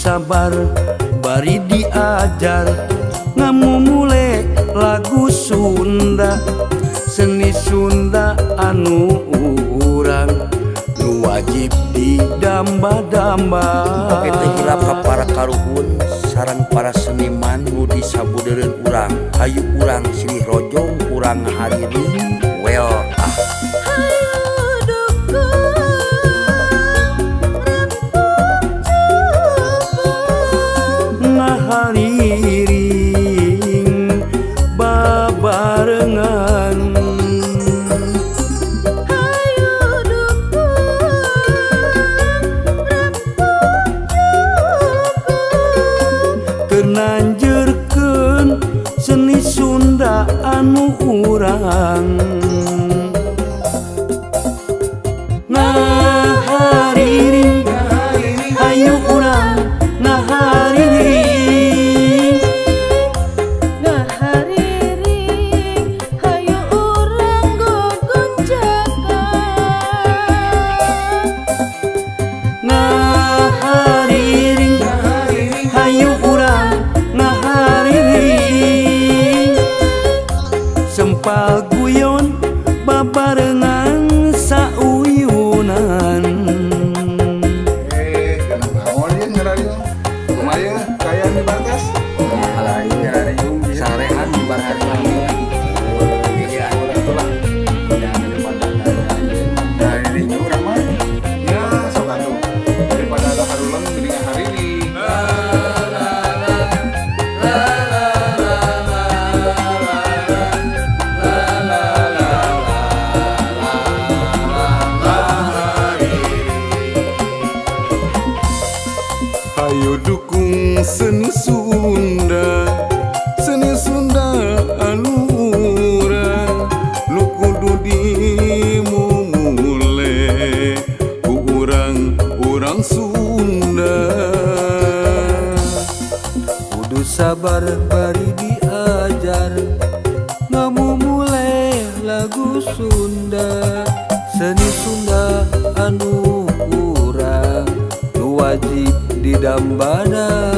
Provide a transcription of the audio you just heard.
sabar bari diajar, ngamumule lagu Sunda, seni Sunda anu urang nu wajib didamba-damba. Oke, teu hilap ka para karuhun sareng para seniman nu disabudeureun urang. Hayu urang silih rojong, urang ngahariring well ah. Hayu dukung rempug jukung. Ngahariring babarengan. Hayu dukung rempug jukung. Keur nanjeurkeun seni Sunda anu urang. Ngahariring, hayu urang ngahariring. Ngahariring, hayu urang gogonjakan. Ngahariring, hayu urang ngahariring, sempal guyon babarengan sauyunan. Eh, kenapa naon ieu ngarariung? Kumaha ieu kaayaan di Barkas? Lain sarehan di Barkas. Iya, itulah. Daripada Dari urang mah. Ya, sok atuh. Daripada ada harulang mending ngahariring. Hayu dukung seni Sunda, seni Sunda anu urang nu kudu dimumule ku urang-urang Sunda. Kudu sabar bari diajar, ngamumule lagu Sunda, seni Sunda anu urang nu wajib didamba-damba.